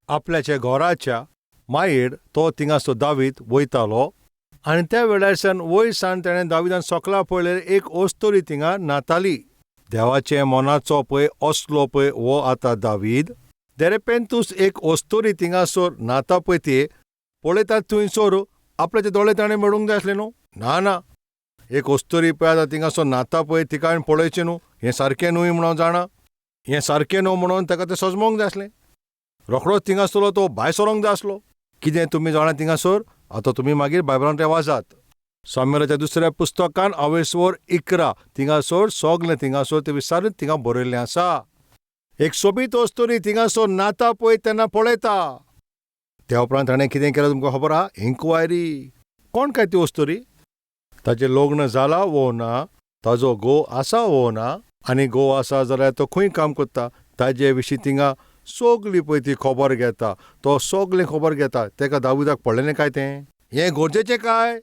आपल्याच्या घोराच्या मायेर तो थिंगासो दावीत वयतालो आनी त्या वेळारसान वयर सान तेणें दाविदान सोकला पळयल्यार एक ओस्तोरी थिंगा न्हाताली. देवाचे मनाचो पळय असलो पळय हो आतां दावीद. देरेपेंतूस एक ओस्तोरी थिंगासर न्हाता पळय ती पळयता थंयसर आपल्याचे दोळे ताणें मेळूंक जाय आसले न्हू. ना ना, एक ओस्तोरी पळय आतां थिंगासर न्हाता पळय तिका हांवें पळयचें न्हू, हें सारकें न्हय म्हणून जाणा, हें सारकें न्हू म्हणून ताका तें सजमोंक जाय आसलें. रोखडोच थिंगासरलो तो भायर सरोंक जाय आसलो. कितें तुमी जाणा थिंगासर? आतां तुमी मागीर बायबलान तें वाचात. सामुएलाच्या दुसऱ्या पुस्तकान अवेस्वर 11 थिंगासर सगलें थिंगासर तें विचारून थिंगा बरयल्लें आसा. एक सोबीत वस्तुरी थिंगासर नाता पळय तेन्ना पळयता. त्या उपरांत ताणें कितें केलें तुमकां खबर आहा? इन्क्वायरी. कोण काय ती वस्तुरी? ताजें लग्न जालां वो ना, ताजो घोव आसा वो ना, आनी घोव आसा जाल्यार तो खंय काम करता, ताजे विशीं थिंगा सगली पळय ती खबर घेता. तो सगलें खबर घेता. तेका दाविदाक पडलें काय तें? हें गरजेचें काय?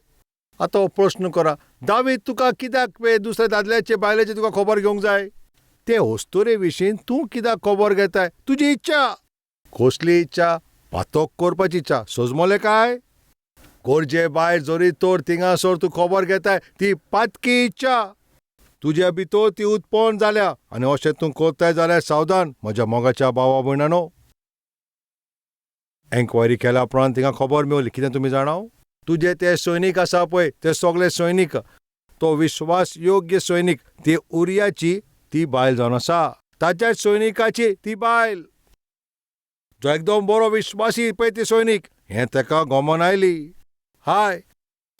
आतां हो प्रश्न करा, दावीद तुका कित्याक पळय दुसऱ्या दादल्याचे बायलेची तुका खबर घेवंक जाय? ते अस्तुरे विशीं तूं कित्याक खबर घेताय? तुजी इच्छा. कसली इच्छा? पातक करपाची इच्छा. सोजमोलें काय? गरजे बायल जरी तर थिंगासर तूं खबर घेताय ती पातकी इच्छा. तुज्या भितर ती उत्पन्न जाल्या आनी अशें तूं करताय जाल्यार सावधान म्हज्या मोगाच्या भावा भयणानो. एन्क्वायरी केल्या उपरांत थिंगा खबर मेवली. कितें तुमी जाणा? तुजे ते सैनीक आसा पळय ते सगळे सैनीक, तो विश्वास योग्य सैनीक, ती उरियाची ती बायल जावन आसा, ताच्या सैनिकाची ती बायल, जो एकदम बरो विश्वासी पळय ती सैनीक, हें ताका गमन आयली. हाय,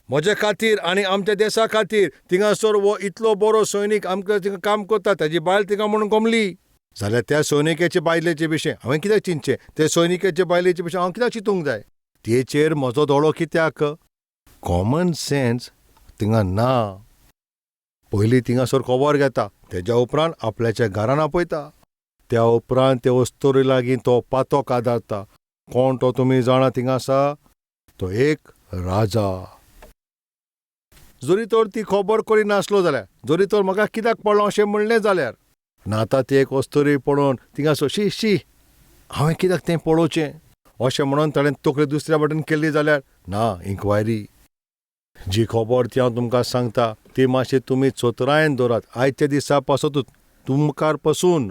म्हजे खातीर आनी आमच्या देसा खातीर थिंगासर हो इतलो बरो सैनीक आमकां थिंगा काम करता, ताजी बायल थिंगा म्हणून गमली जाल्यार त्या सैनिकेचे बायलेचे विशीं हांवें कित्याक चिंतचें? ते सैनिकेचे बायलेचे विशीं हांव कित्याक चिंतूंक जाय? तेचेर म्हजो दोळो कित्याक? कॉमन सेन्स थिंगा ना. पयलीं थिंगासर खबर घेता, तेज्या उपरांत आपल्याच्या घरान आपयता, त्या उपरांत ते अस्तोरी लागीं तो पातक आदारता. कोण तो तुमी जाणा थिंगा आसा? तो एक राजा. जरी तर ती खबर करी नासलो जाल्यार, जरी तर म्हाका कित्याक पडलो अशें म्हणलें जाल्यार, ना ती एक अस्तोरी पळोवन थिंगासर शी शी हांवें कित्याक तें पळोवचें अशें म्हणून ताणें तकली दुसऱ्या वाटेन केल्ली जाल्यार ना इन्क्वायरी. जी खबर ती हांव तुमकां सांगता ती मातशी तुमी चतुरायेन दवरात. आयच्या दिसा पासतूच तुमकार पसून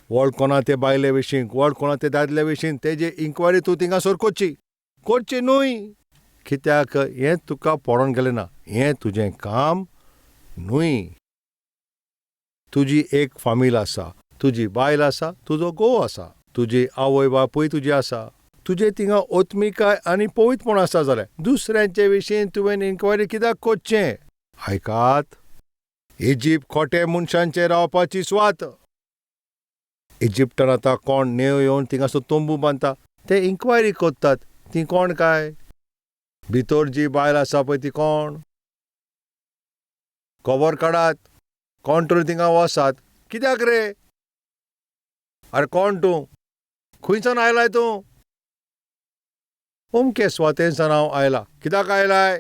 व्हड कोणा ते बायले विशीं, व्हड कोणा ते दादल्या विशीं तेजी इन्क्वायरी तूं थिंगासर करची करची न्हय. कित्याक हें तुका पडोन गेलें ना, हें तुजें काम न्हय. तुजी एक फामील आसा, तुजी बायल आसा, तुजो घोव आसा, तुजी आवय बापूय तुजी आसा, तुजे थिंगा ओत्मिकाय आनी पवित्रपण आसा जाल्यार दुसऱ्यांचे विशीं तुवें इन्क्वायरी कित्याक करचें? आयकात, इजिप्त खोटे मनशांचे रावपाची सुवात. इजिप्टान आतां कोण नेव येवन थिंगासर तंबू बांदता ते इन्क्वायरी करतात ती कोण काय? भितर जी बायल आसा पळय ती कोण? खबर काडात, कोण तरी थिंगा वसात. कित्याक रे? आरे कोण तूं? खंयच्यान आयलाय तूं? अमके सुवातेनसान हांव आयला. कित्याक आयलाय?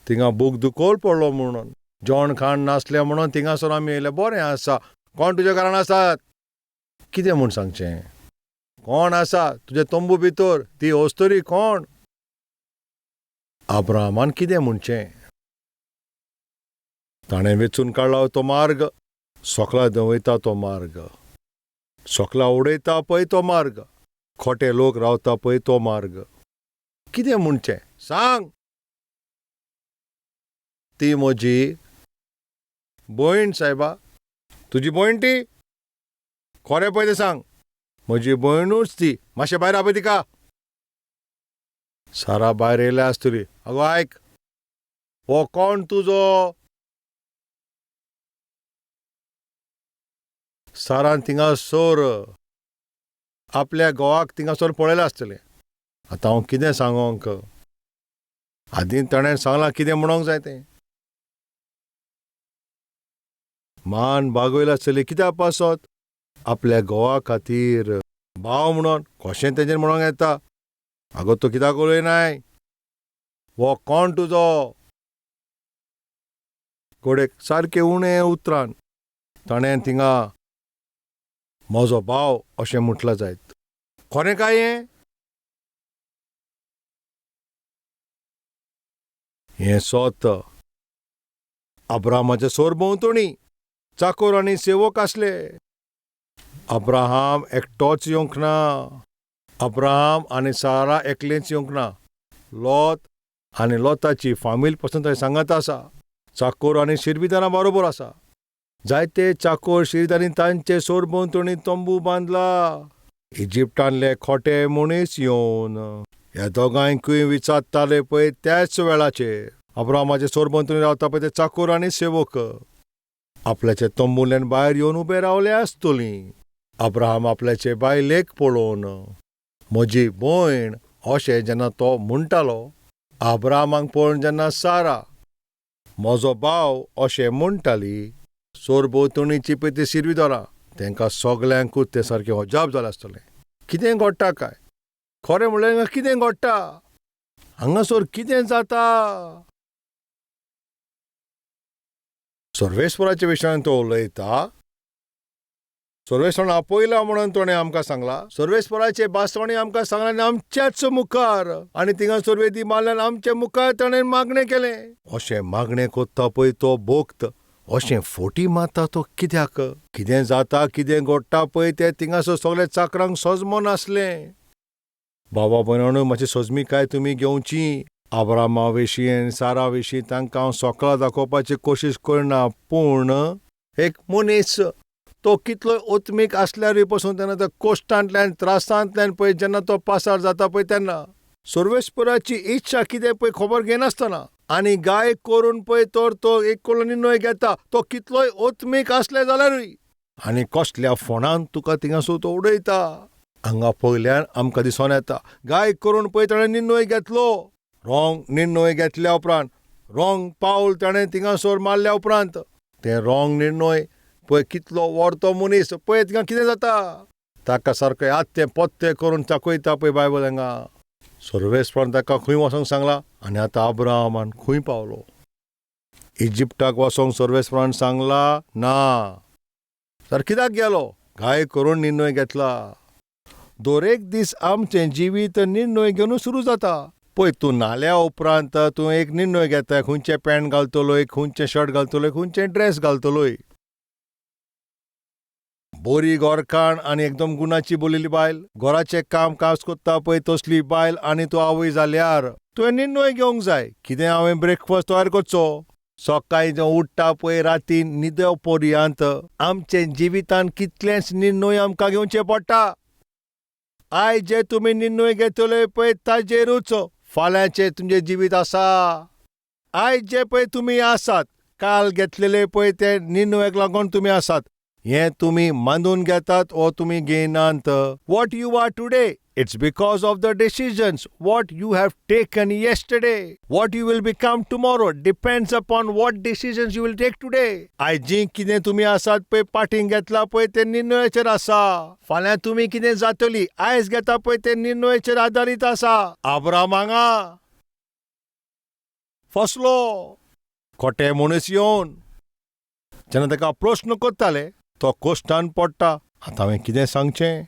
थिंगा भूक दुकोळ पडलो म्हणून, जेवण खाण नासलें म्हणून थिंगासर आमी येयले. बरें आसा. कोण तुज्या घरान आसात? कितें म्हूण सांगचें? कोण आसा तुजे तंबू भितर? ती अस्तोरी कोण? अब्राहमान कितें म्हणचें? ताणें वेंचून काडला तो मार्ग, सोकला देंवयता तो मार्ग, सोकला उडयता पळय तो मार्ग, खोटे लोक रावता पळय तो मार्ग. कितें म्हणचें सांग? ती म्हजी भयण सायबा. तुजी भयण ती? खरें पळय तें सांग. म्हजी भयणूच ती. मातशें भायर आपय तिका. सारा भायर येयल्या आसतली. आगो आयक, हो कोण तुजो? सारान थिंगासर आपल्या घोवाक थिंगासर पळयलां आसतलें. आतां हांव कितें सांगोंक? आदीं ताणें सांगलां कितें म्हणोंक जाय तें. मान बागयला आसतली. कित्याक पासत? आपल्या घोवा खातीर. भाव म्हणून कशें तेजेर म्हणोंक येता? आगो तूं कित्याक उलयनाय? हो कोण तुजो? घोडेक सारकें उणें उतरान ताणें थिंगा म्हजो भाव अशें म्हटलां जायत. खरें काय हें? हें सोत. अब्राहमाच्या सोरभोंवतणी चाकोर आनी सेवक आसले. अब्राहम एकटोच येवंक ना, अब्राहम आनी सारा एकलेंच येवंक ना, लोत आनी लोताची फामील पसून थंय सांगात आसा. चाकोर आनी शिरविदारां बरोबर आसा. जायते चाकोर शिरदांनी तांचे सोरभोंवतणी तंबू बांदला. इजिप्टांतले खोटे मनीस येवन ह्या दोगांयकूय विचारताले पळय त्याच वेळाचेर अब्राहमाचे सोरभोंवतणी रावता पळय ते चाकोर आनी सेवक आपल्याचे तंबूंतल्यान भायर येवन उबे रावले आसतलीं. अब्राहम आपल्याचे बायलेक पळोवन म्हजी भयण अशें जेन्ना तो म्हणटालो, अब्राहमाक पळोवन जेन्ना सारा म्हजो भाव अशें म्हणटाली, सोरभोंवतणीची पळय ती शिरवीदोरां तेंकां सगल्यांकूच तें सारकें अजाप जालें आसतलें. कितें घडटा काय? खरें म्हणल्यार हांगा कितें घडटा? हांगासर कितें जाता? सर्वेस्पराच्या विशयान तो उलयता. सर्वेस्परान आपयला म्हणून ताणें आमकां सांगलां. सर्वेस्पराचे भासवाणी आमकां सांगलां आनी आमच्याच मुखार आनी थिंगासर वेदी मारल्यान आमचे मुखार ताणें मागणें केलें. अशें मागणें कोत्ता पळय तो भोक्त अशें फोटी मारता तो कित्याक? कितें जाता कितें घडटा पळय तें थिंगासर सगल्या चाकरांक सजमो नासलें. बाबा भयणांनो, मातशी सजमीकाय तुमी घेवची. आब्रामा विशीं आनी सारा विशीं तांकां हांव सोकळां दाखोवपाची कोशिश करना, पूण एक मनीस तो कितलोय ओत्मीक आसल्यारूय पसून तेन्ना त्या कोश्टांतल्यान त्रासांतल्यान पळय जेन्ना तो पासार जाता पळय तेन्ना सर्वेस्पराची इच्छा कितें पळय खबर घेनासतना आनी गाय करून पळय तर तो एक कडलो निर्णय घेता, तो कितलोय ओत्मीक आसले जाल्यारूय आनी कसल्या फोणान तुका थिंगासर तो उडयता. हांगा पयल्यान आमकां दिसोन येता गाय करून पळय ताणें निर्णय घेतलो. रोंग निर्णय घेतल्या उपरांत रोंग पावल ताणें थिंगासर मारल्या उपरांत तें रोंग निर्णय पळय कितलो व्हड तो मनीस पळय थिंगा कितें जाता, ताका सारकें आत्तें पोत्तें करून दाखयता पळय बायबल हांगा. सर्वेस्परान ताका खंय वचोंक सांगलां आनी आतां अब्राहमान खंय पावलो? इजिप्टाक वचोंक सर्वेस्परान सांगलां ना. तर कित्याक गेलो? घाय करून निर्णय घेतला. दरेक दीस आमचें जिवीत निर्णय घेवन सुरू जाता. पळय तूं न्हाल्या उपरांत तूं एक निर्णय घेता, खंयचें पॅण्ट घालतलोय, खंयचें शर्ट घालतलोय, खंयचें ड्रेस घालतलोय. बरी गोरकाण आनी एकदम गुणाची बोलिल्ली बायल, घराचें काम काज कोत्ता पळय तसली बायल आनी तूं आवय जाल्यार तुवें निर्णय घेवंक जाय कितें हांवें ब्रेकफास्ट तयार करचो. सकाळीं जें उठ्ठा पळय राती न्हिदो पर्यंत आमचे जिवितान कितलेच निर्णय आमकां घेवचे पडटा. आयज जे तुमी निर्णय घेतले पळय ताजेरूच फाल्यांचें तुमचें जिवीत आसा. आयज जे पळय तुमी आसात काल घेतलेले पळय ते निर्णयाक लागून तुमी आसात. हें तुमी मानून घेतात वो तुमी घेयनात. What you are today it's because of the decisions what you have taken yesterday. What you will become tomorrow depends upon what decisions you will take today. आयज जी कितें तुमी आसात पळय पाटींग घेतला पळय ते निर्णयाचेर आसा. फाल्यां तुमी कितें जातली आयज घेता पळय ते निर्णयाचेर आदारीत आसा. आब्राम हांगा फसलो खोटे मनीस येवन जेन्ना ताका प्रस्न करताले तो कोश्टान पडटा. आतां हांवें कितें सांगचें?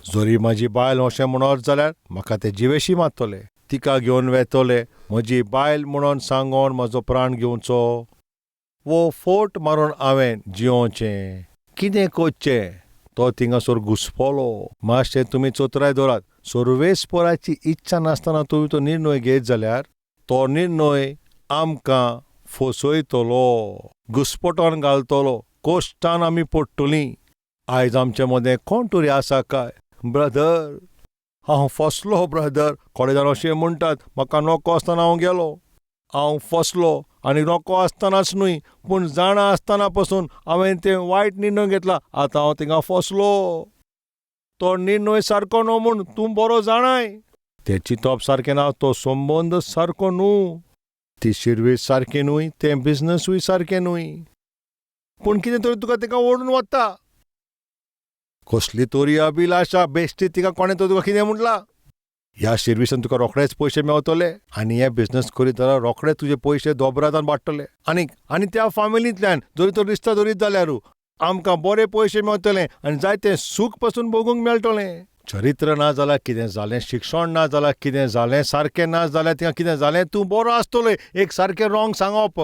जरी म्हाजी बायल अशें म्हणत जाल्यार म्हाका ते जिवेशी मारतले, तिका घेवन वेतले, म्हजी बायल म्हणून सांगोन म्हजो प्राण घेवचो वो फोट मारून हांवें जियोचें कितें करचें? तो थिंगासर घुसपलो. मातशें तुमी चोत्राय दवरात. सर्वेस्पराची इच्छा नासतना तुमी तो निर्णय घेत जाल्यार तो निर्णय आमकां फसयतलो, घुस्पटोन घालतलो, कोश्टान आमी पडटलीं. आयज आमचे मदें कोण तरी आसा काय? ब्रदर हांव फसलो ब्रदर. थोडे जाण अशें म्हणटात म्हाका नको आसतना हांव गेलो, हांव फसलो. आनी नको आसतनाच न्हय पूण जाणा आसतना पसून हांवें तें वायट निर्णय घेतला, आतां हांव थिंगा फसलो. तो निर्णय सारको न्हू म्हूण तूं बरो जाणाय. तें चिंतप सारकें ना, तो संबंद सारको न्हू, ती शिरवीस सारकी न्हय, तें बिजनसूय सारकें न्हय, पूण कितें तरी तुका तिका ओडून वता. कसली तरी अभिलाशा बेश्टी तिका कोणें तर तुका कितें म्हटलां, ह्या शिरविसान तुका रोखडेच पयशे मेवतले आनी हे बिजनस करीत जाल्यार रोखडेच तुजे पयशे दोबरादान वाडटले. आनी आनी त्या फामिलींतल्यान जरी तो रिश्ता दवरीत जाल्यार आमकां बरे पयशे मेवतले आनी जायते सूख पसून भोगूंक मेळटलें. चरित्र ना जाल्यार कितें जालें, शिक्षण ना जाल्यार कितें जालें, सारकें ना जाल्यार थिंगा कितें जालें, तूं बरो आसतलो एक सारकें रोंग सांगप,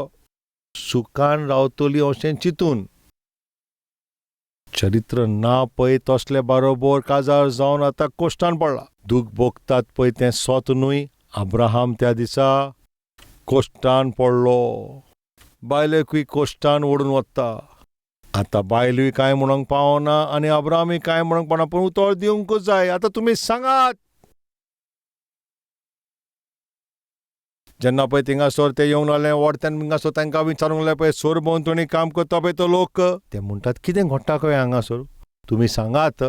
सुखान रावतली अशें चिंतून. चरित्र ना पळय तसले बारोबर काजार जावन आतां कोश्टान पडला. दूख भोगतात पळय तें सोत न्हय. अब्राहम त्या दिसा कोश्टान पडलो, बायलेकूय कोश्टान ओडून वता. आतां बायलूय कांय म्हणूंक पावना आनी अब्राहमूय कांय म्हणूंक पावना, पूण उतर दिवंकूच जाय. आतां तुमी सांगात, जेन्ना पळय थिंगासर ते येवंक लागले वडत्यान थिंगासर तांकां विचारूंक लागले पळय सोर भोंवतणी काम करता पळय तो लोक, ते म्हणटात कितें घडटा खंय हांगासर, तुमी सांगात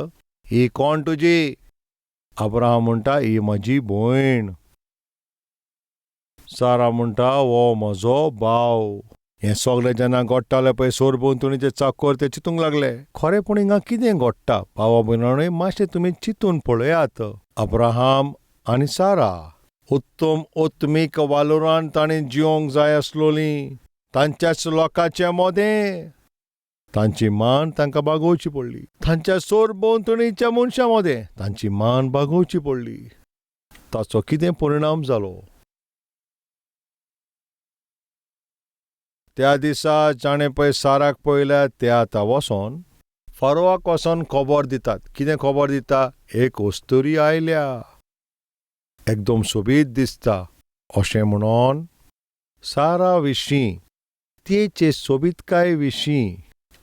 ही कोण तुजी? अब्राहम म्हणटा ही म्हजी भयण. सारा म्हणटा हो म्हजो भाव. हें सगळें जेन्ना घडटालें पळय सोर भोंवतणीचे चाकोर ते चिंतूंक लागले, खरेपणी हिंगा कितें घडटा? भावा भयणांनो मातशें तुमी चिंतून पळयात. अब्राहम आनी सारा उत्तम उत्मीक वालोरान ताणें जिवंक जाय आसलोलीं, तांच्याच लोकांच्या मोदें तांची मान तांकां बागोवची पडली, तांच्या सोर भोंवतणीच्या मनशां मदें तांची मान बागोवची पडली. ताचो कितें परिणाम जालो? त्या दिसा जाणें पळय साराक पळयल्या ते आतां वचोन फारोवाक वचोन खबर दितात. कितें खबर दिता? एक अस्तुरी आयल्या, एकदम सोबीत दिसता अशें म्हणून सारा विशीं, तिचे सोबीतकाय विशीं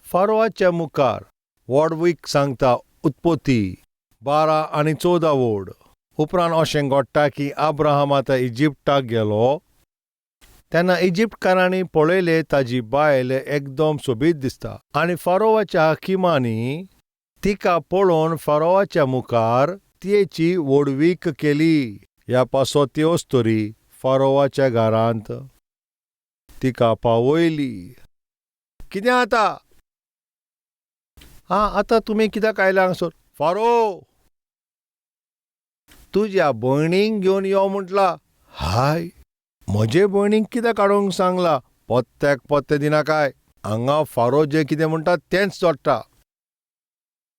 फारोवाच्या मुखार व्हडवीक सांगता. उत्पत्ती 12 आनी 14 वोड. उपरांत अशें घडटा की अब्राहम आतां इजिप्टाक गेलो तेन्ना इजिप्टकारांनी पळयले ताजी बायल एकदम सोबीत दिसता आनी फारोवाच्या हाकिमांनी तिका पळोवन फारोवाच्या मुखार तियेची व्हडवीक केली. ह्या पासो ती अस्तुरी फारोवाच्या घरांत तिका पावयली. कितें आतां? आं, आतां तुमी कित्याक आयल्या हांगासर? फारो तुज्या भयणीक घेवन यो म्हटला. हाय, म्हजे भयणीक कित्याक हाडूंक सांगला? पत्त्याक पत्ते दिना काय? हांगा फारो जें कितें म्हणटा तेंच जोडटा.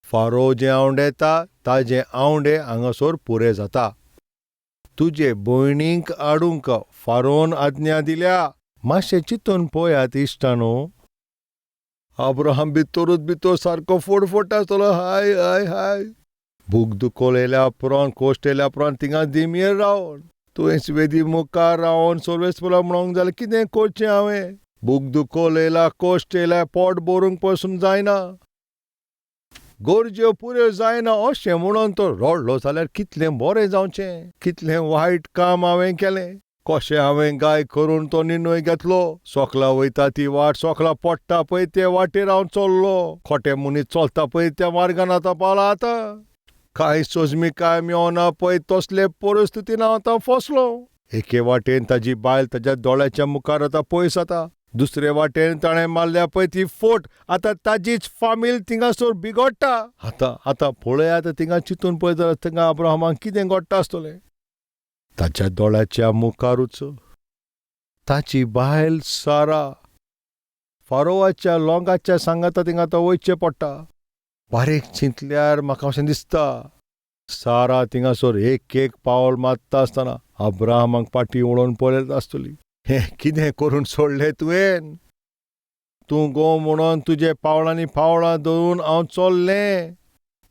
फारो जें आंवडेता ताजें आंवडे हांगासर पुरे जाता. तुजे भयणीक हाडूंक फारोन आज्ञा दिल्या. मातशें चिंतून पळयात इश्टानो, अब्राहम भितरूच भितर सारको फोडफोडटा आसतलो. हाय हाय हाय, भूक दुखोल येयल्या उपरांत, कोश्ट येयल्या उपरांत थिंगा दिमयेर रावन तुवें वेदी मुखार रावन सर्वेस्परा म्हणूंक जाल्यार कितें करचें हांवें? भूक दुखोल येयला, कोश्ट येयल्या, पोट भरूंक पसून जायना, गरज्यो पुऱ्यो जायना अशें म्हणून तो रडलो जाल्यार कितलें बरें जावचें. कितलें वायट काम हांवें केलें, कशें हांवें गाय करून तो निर्णय घेतलो. सोकला वयता ती वाट, सोकला पडटा पळय ते वाटेर हांव चल्लो, खोटे मनीस चलता पळय त्या मार्गान आतां पावला. आतां कांय सोजमिकाय मेवना पळय तसले परिस्थितीन हांव आतां फसलो. एके वाटेन ताजी बायल ताज्या दोळ्याच्या मुखार आतां पयस जाता, दुसरे वाटेन ताणें मारल्या पळय ती फोट, आतां ताजीच फामील थिंगासर बिगडटा. आतां आतां पळय, आतां थिंगा चिंतून पळय जाल्यार थिंगा अब्राहमाक कितें घडटा आसतलें. ताच्या दोळ्याच्या मुखारूच ताची बायल सारा फारोवाच्या लोंगाच्या सांगाता थिंगा आतां वयचें पडटा. बारीक चिंतल्यार म्हाका अशें दिसता सारा थिंगासर एक एक पावल मारता आसतना अब्राहमाक फाटीं वळोवन पळयत आसतली. हें कितें करून सोडलें तुवें? तूं गो म्हणून तुजे पावलांनी पावलां दवरून हांव चल्लें,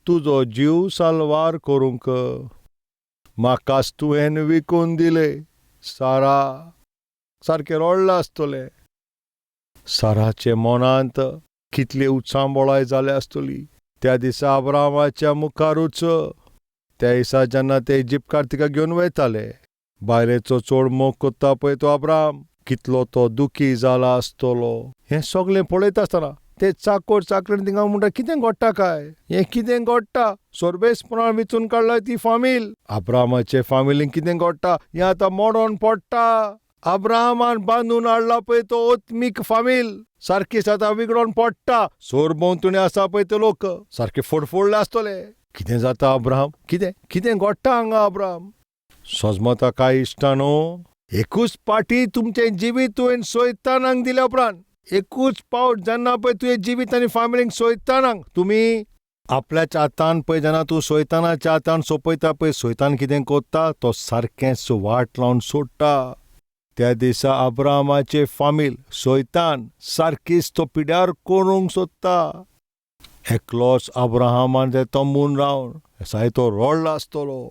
तुजो जीव साल्वार करूंक म्हाकाच तुवें विकून दिले. सारा सारकें रडलां आसतलें. साराचे मनांत कितली उचांबळाय जाल्या आसतली त्या दिसा अब्राहमाच्या मुखारूच. त्या दिसा जेन्ना ते इजिप्तकार तिका घेवन वयताले, बायलेचो चड मोग करता पळय तो अब्राहम कितलो तो दुखी जाला आसतलो. हें सगळें पळयता आसतना ते चाकोर चाकरेन थिंगा म्हणटा कितें घडटा काय, हें कितें घडटा? सर्वेस्पणान विचून काडला ती फामील. अब्राहमाचे फामिलीन कितें घडटा हें आतां मोडोन पडटा. अब्राहमान बांदून हाडला पळय तो ओत्मीक फामील सारकी आतां विगडोन पडटा. सोर भोंवतणी आसा पळय ते लोक सारके फोडफोडले आसतले. कितें जाता अब्राहम? कितें कितें घडटा हांगा अब्राहम? सोजमता काय इश्टानो, एकूच पाटी तुमचें जिवीत तुवें सैतानाक दिल्या उपरांत एकूच पावट जेन्ना पळय तुवें जिवीत आनी फामिलींक सोयतानाक तुमी आपल्याच हातान पळय जेन्ना तूं सोयतानाच्या हातान सोंपयता पळय, सोयतान कितें कोत्ता तो सारकेंच वाट लावन सोडटा. त्या दिसा अब्राहमाचे फामील सोयतान सारकीच तो पिड्यार करूंक सोदता. एकलोच अब्राहमान ते तंबून रावन सायतो रडला आसतलो.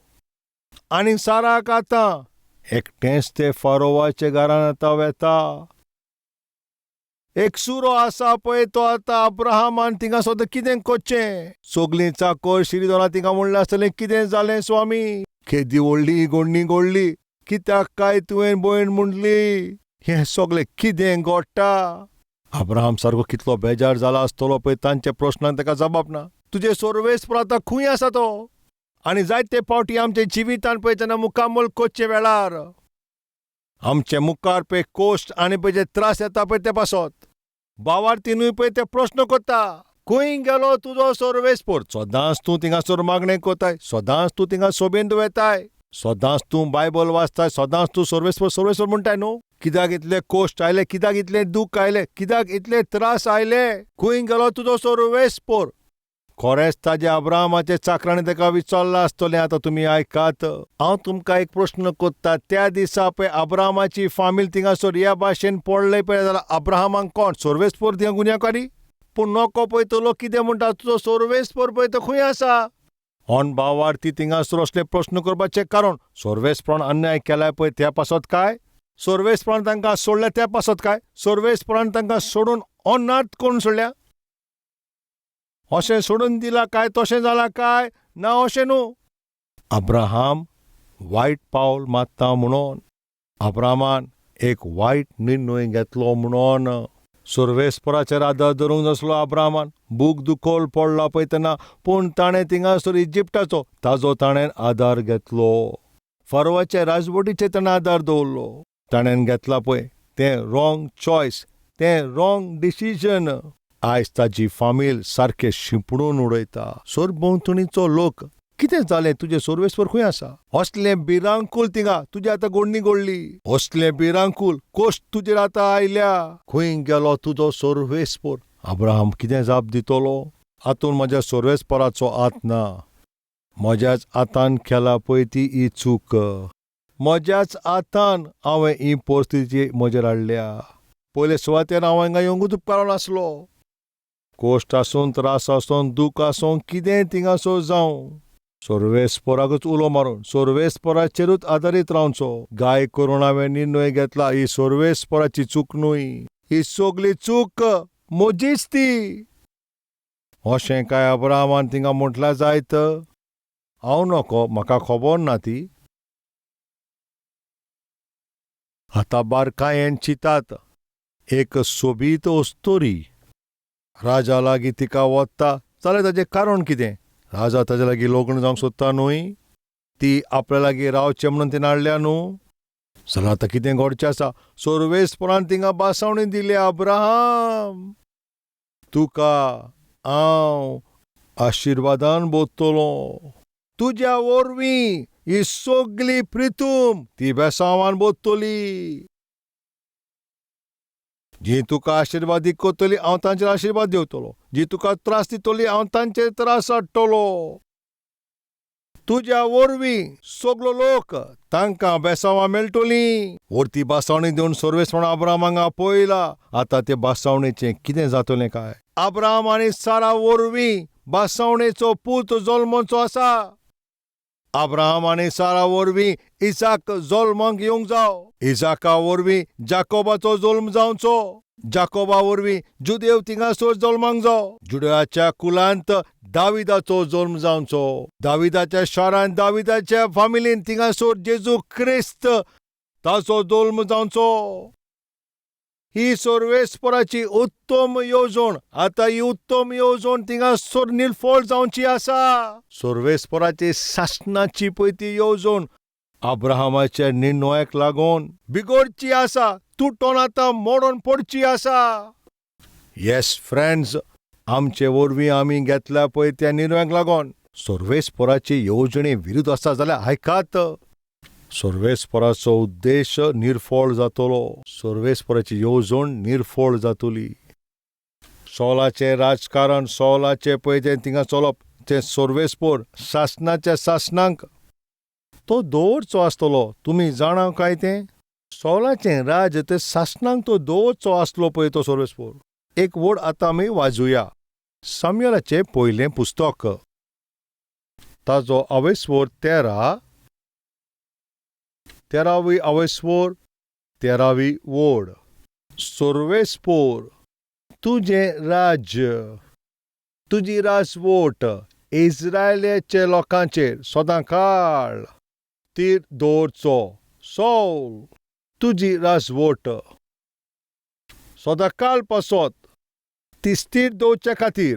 आनी साराक आतां एकटेंच ते फारोवाच्या घरान आतां वेता. एक सुरो आसा पळय तो आतां अब्राहमान थिंगा सोद कितें कोचें. सगलीं चाकोर शिरीदोरां थिंगा म्हणलें आसतलें, कितें जालें स्वामी, केदी व्हडली गोडणी गोडली, कित्याक काय तुवें भयण म्हणली, हें सगळें कितें घडटा. अब्राहम सारको कितलो बेजार जाला आसतलो पळय तांच्या प्रस्नांक ताका जबाब ना. तुजें सोर्वेस्पर आतां खूंय आसा तो. आनी जायते फावटी आमच्या जिवितान पळय तेन्ना मुखामल कोचचे वेळार आमचे मुखार पळय कोश्ट आनी पळय जे त्रास येता पळय ते पासत बावार्तीनूय पळय ते प्रस्न कोत्ता, खंय गेलो तुजो सोर्वेस्पर. सदांच तूं थिंगासर मागणें कोताय, सदांच तूं थिंगा सोबेंत वेताय, सदांच तूं बायबल वाचताय, सदांच तूं सोर्वेस्पर सोर्वेस्पर म्हणटाय न्हू. कित्याक इतले कोश्ट आयले, कित्याक इतलें दूख आयलें, कित्याक इतले त्रास आयले, खंय गेलो तुजो सोर्वेस्पर. खरेंच ताज्या अब्राहमाच्या चाकरांनी ताका विचारलां आसतलें. आतां तुमी आयकात, हांव तुमकां एक प्रस्न कोत्ता. त्या दिसा पळय अब्राहमाची फामील थिंगासर ह्या भाशेन पडले पळय जाल्यार अब्राहमाक कोण सोर्वेस्पर थिंगा गुन्यांवकारी. पूण नको पळय तो लोक कितें म्हणटा, तुजो सोर्वेस्पर पळय तो खंय आसा. ऑन बावार्थी थिंगासर असले प्रस्न करपाचें कारण सोर्वेस्परान अन्याय केलाय पळय त्या पासत काय, सोर्वेस्परान तांकां सोडल्या त्या पासत काय, सोर्वेस्परान तांकां सोडून अनाथ करून सोडल्या, अशें सोडून दिलां काय, तशें जालां काय ना, अशें न्हू. अब्राहम वायट पावल मारता म्हणून, अब्राहमान एक वायट निर्णय घेतलो म्हणून सोर्वेस्पराचेर आदार धरूंक नासलो अब्राहमान. बूक दुखोल पडला पळय तेन्ना, पूण ताणें थिंगासर इजिप्टाचो ताजो ताणें आदार घेतलो, फारोवाचे राजवटीचेर ताणें आदार दवरलो. ताणें घेतला पळय तें रॉंग चॉयस, तें रॉंग डिसिजन. आयज ताजी फामील सारकें शिंपडून उडयता. सरभोंवतणीचो लोक कितें जालें, तुजें सोर्वेस्पर खंय आसा, असलें भिरांकूल थिंगा तुजी आतां गोडणी गोडली, असलें भिरांकूल कोश्ट तुजेर आतां आयल्या, खंय गेलो तुजो सोर्वेस्पर. अब्राहम कितें जाप दितलो, आतून म्हज्या सोर्वेस्पराचो हात ना, म्हज्याच हातान केला पळय ती ही चूक, म्हज्याच हातान हांवें ही परिस्थिती म्हजेर हाडल्या. पयले सुवातेर हांव हांगा येवंकूच उपकारून आसलो. कोश्ट आसूं, त्रास आसूं, दूख आसूं, कितेंय थिंगासर जावं, सोर्वेस्पराकूच उलो मारून सोर्वेस्पराचेरूच आदारीत रावचो. गाय करून हांवें निर्णय घेतला, ही सोर्वेस्पराची चूक न्हय, ही सगली चूक म्हजीच ती. अशें काय अब्राहमान थिंगा म्हटल्यार जायत, हांव नको, म्हाका खबर ना ती. आतां बारकायेन चिंतात, एक सोबीत अस्तोरी राजा लागीं तिका वता जाल्यार ताजें कारण कितें, राजा ताजे लागीं लग्न जावंक सोदता न्हय, ती आपल्या लागीं रावचें म्हणून तिणें हाडल्या न्हू. जाल्यार आतां कितें घडचें आसा, सोर्वेस्परान थिंगा बासावणी दिली, अब्राहम तुका हांव आशिर्वादान भरतलो, तुज्या वरवीं ही सगली प्रितूम ती बेसांवान भरतली. जी तुका आशिर्वादीक करतली हांव तांचेर आशिर्वाद दिवतलो, जी तुका त्रास दितली हांव तांचेर त्रास हाडटलो. तुज्या वरवीं सगलो लोक तांकां बेसांवां मेळटलीं. वरती बासावणी दिवन सोर्वेस्परान अब्राहमाक आपयला. आतां ते बासावणेचें कितें जातलें काय. अब्राहम आनी सारा वरवीं बासावणेचो पूत जल्मचो आसा. अब्राहम आनी सारा वरवीं इसाक जल्माक येवंक जाव, इसाका वरवीं जाकोबाचो जल्म जावचो, जाकोबा वरवीं जुदेव थिंगासर जल्माक जाव, जुदेवाच्या कुलांत दाविदाचो जल्म जावचो, दाविदाच्या शारांत दाविदाच्या फामिलीन थिंगासर जेजू क्रिस्त ताचो जल्म जावचो. ही सोर्वेस्पराची उत्तम येवजण. आतां ही उत्तम येवजण थिंगासर निर्फळ जावची आसा. सोर्वेस्पराची सासणाची पळय ती येवजण अब्राहमाच्या निर्णयाक लागून बिगोडची आसा, तुटोन आतां मोडोन पडची आसा. येस फ्रेंड्स, आमचे वरवीं आमी घेतल्या पळय त्या निर्णयाक लागून सोर्वेस्पराची येवजणे विरुद्ध आसा जाल्यार आयकात, सर्वेस्पराचो उद्देश निर्फळ जातलो. सर्वेस्पराची येवजण निर्फळ जातली. सोलाचें राजकारण, सोलाचें पळय तें थिंगा चलप, तें सर्वेस्पोर सासणाच्या सासणांक तो दवरचो आसतलो. तुमी जाणा काय तें सोलाचें राज्य तें सासणांक तो दवरचो आसलो पळय तो सर्वेस्पोर. एक व्हड आतां आमी वाजूया सामुएलाचें पयलें पुस्तक, ताजो अवेस्वर 13, 13वी अवेस्वर, 13वी वोड. सर्वेस्पोर तुजें राज्य, तुजी राजवट इस्रायलाचे लोकांचेर सदांकाळ तीर दवरचो. सौल, तुजी राजवट सदांकाळ पासत ती स्थीर दवरच्या खातीर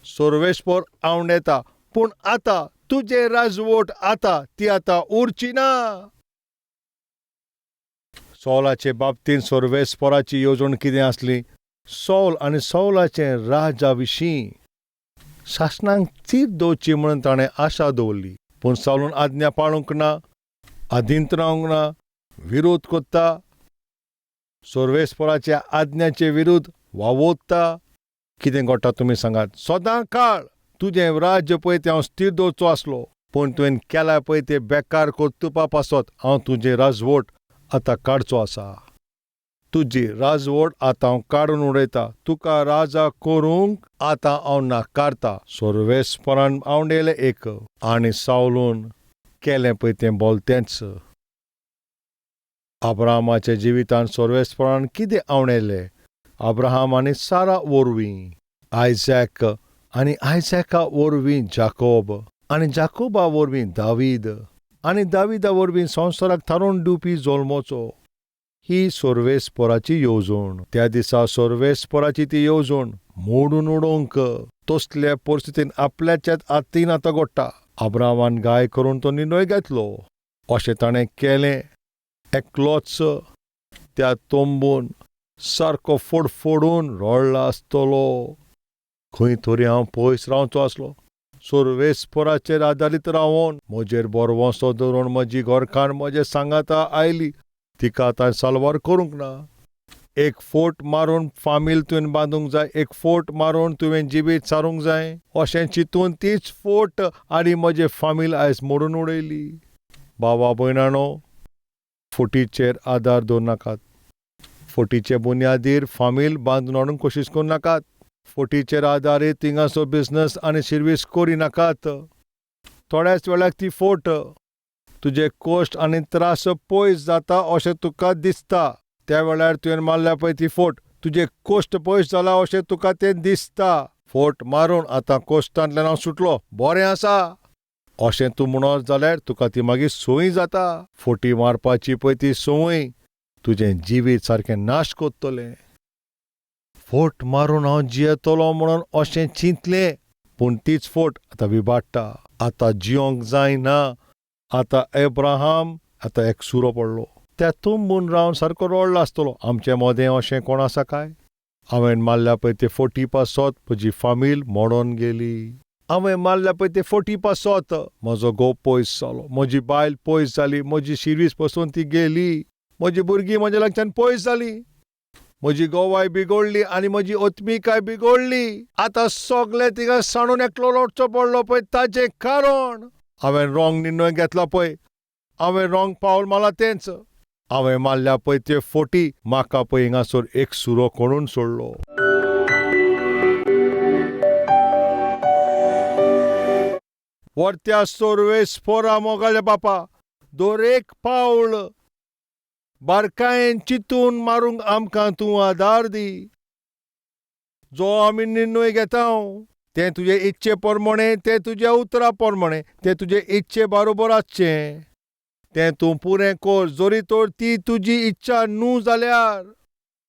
सर्वेस्पोर आंवडेता, पूण आतां तुजें राजवट आतां ती आतां उरची ना. सौलाचे बाबतींत सर्वेस्पोराची येवजण कितें आसली? सौल आनी सौलाचे राजा विशीं सासणांक थीर दवरची म्हणून ताणें आशा दवरली, पूण सौलान आज्ञा पाळूंक ना, आदींत रावंक ना, विरोध कोत्ता, सर्वेस्पोराच्या आज्ञाचे विरुद्ध वावोत्ता. कितें घडटा तुमी सांगात? सदां काळ तुजें राज्य पळय तें हांव स्थीर दवरचो आसलो, पूण तुवें केलां पळय तें बेकार कर्तुपा पासत हांव तुजें राजवट आतां काडचो आसा. तुजी राजवट आतां हांव काडून उडयता, तुका राजा करूंक आतां हांव नाकारता. सर्वेस्परान आंवडेलें एक आनी सावलून केलें पळय तें बोलतेंच. अब्राहमाच्या जिवितान सर्वेस्परान कितें आंवडेलें? अब्राहम आनी सारा वरवीं आयजॅक, आनी आयजॅका वरवीं जाकोब, आनी जाकोबा वरवीं दावीद, आनी दाविदा वरवीं संवसाराक थारोवन दिवपी जल्मोचो. ही सर्वेस्पराची येवजण. त्या दिसा सर्वेस्पराची ती येवजण मोडून उडोवंक तसल्या परिस्थितीन आपल्याच्याच हातीन आतां घडटा. अब्राहमान गाय करून तो निर्णय घेतलो. अशें ताणें केलें. एकलोच त्या तंबून सारको फोडफोडून रडला आसतलो. खंय तरी हांव पयस रावचो आसलो, सर्वेस्पराचेर आदारीत रावोन, म्हजेर बरवसो दवरून म्हजी घरकान्न म्हजे सांगाता आयली, तिका आतां साल्वार करूंक ना. एक फोट मारून फामील तुवें बांदूंक जाय, एक फोट मारून तुवें जिवीत सारूंक जाय, अशें चिंतून तीच फोट आनी म्हजें फामील आयज मोडून उडयली. बाबा भयणानो, फोटीचेर आदार दवर नाकात. फोटीचे बुन्यादीर फामील बांदून हाडूंक कोशिश करूं नाकात. फोटीचेर आदारीत थिंगासो बिजनस आनी शिर्वीस करी नाकात. थोड्याच वेळाक ती फोट तुजे कश्ट आनी त्रास पयस जाता अशें तुका दिसता. त्या वेळार तुवें मारल्या पळय ती फोट, तुजे कश्ट पयस जाला अशें तुका तें दिसता. फोट मारून आतां कश्टांतल्यान हांव सुटलो, बरें आसा अशें तूं म्हणत जाल्यार तुका ती मागीर संवय जाता. फोटी मारपाची पळय ती संवय तुजें जिवीत सारकें नाश कोत्तलें. फोट मारून हांव जियेतलो म्हणून अशें चिंतलें, पूण तीच फोट आतां विबाडटा. आतां जियोंक जायना. आतां एब्राहाम आतां एकसुरो पडलो. त्या तुंबून रावन सारको रडलो आसतलो. आमचे मदें अशें कोण आसा काय? हांवें मारल्या पळय ते फोटी पासत म्हजी फामील मोडोन गेली. हांवें मारल्या पळय ते फोटी पासत म्हजो घोव पयस जालो, म्हजी बायल पयस जाली, म्हजी शिर्वीस पसून ती गेली, म्हजी भुरगीं म्हज्या लागच्यान पयस जाली, म्हजी गोवाय बिगडली आनी म्हजी ओतमिकाय बिगडली. आतां सगळें थिंगा सांडून एकलो लोटचो पडलो पळय ताचें कारण हांवें रोंग निर्णय घेतला पळय, हांवें रोंग पावल मारला तेंच. हांवें मारल्या पळय ते फोटी म्हाका पळय हिंगासर एक सुरो करून सोडलो. वरत्या सर्वेस्पोरा मोगाल्या बापा, दर एक पावल बारकायेन चिंतून मारूंक आमकां तूं आदार दी. जो आमी निर्णय घेता तें तुजे इच्छे प्रमाणे, तें तुज्या उतरा प्रमाणे, तें तुजे इच्छे बरोबर आसचें. तें तूं पुरें कर, जरी तर ती तुजी इच्छा न्हू जाल्यार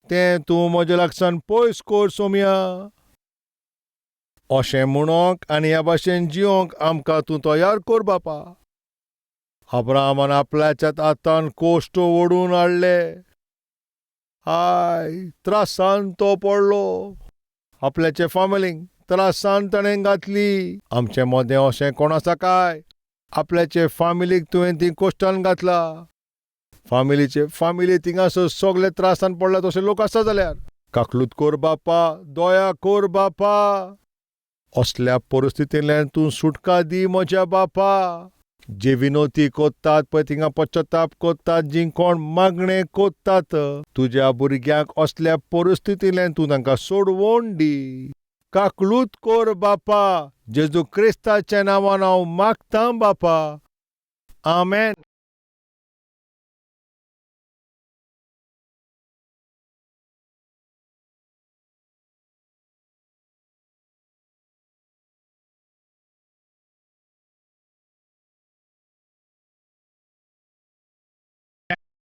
तें तूं म्हज्या लागसान पयस कर सोम्या. अशें म्हणोंक आनी ह्या भाशेन जियोंक आमकां तूं तयार कर बापा. अब्राहमान आपल्याच्याच हातान कोश्ट ओडून हाडले. I त्रासान तो पडलो. आपल्याचे फामिलींक त्रासान ताणें घातली. आमचे मदें अशें कोण आसा काय? आपल्याचे फामिलीक तुवें ती कोश्टान घातला. फामिलीचे फामिली थिंगासर सगळे त्रासान पडला तशे लोक आसा जाल्यार काकलूत कोर बापा, दया कोर बापा. असल्या परिस्थितींतल्यान तूं सुटका दी म्हज्या बापा. जे विनोती कोत्तात पळय थिंगा पश्चाताप कोत्तात, जी कोण मागणें कोत्तात तुज्या भुरग्यांक, असल्या परिस्थितींतल्यान तूं तांकां सोडवोन दी. काकलूत कोर बापा. जेजू क्रिस्ताच्या नांवान हांव मागतां बापा, आमेन.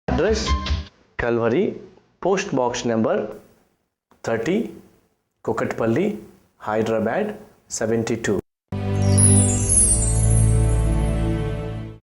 Address Calvary, Post Box number 30, Kukatpally, Hyderabad 72.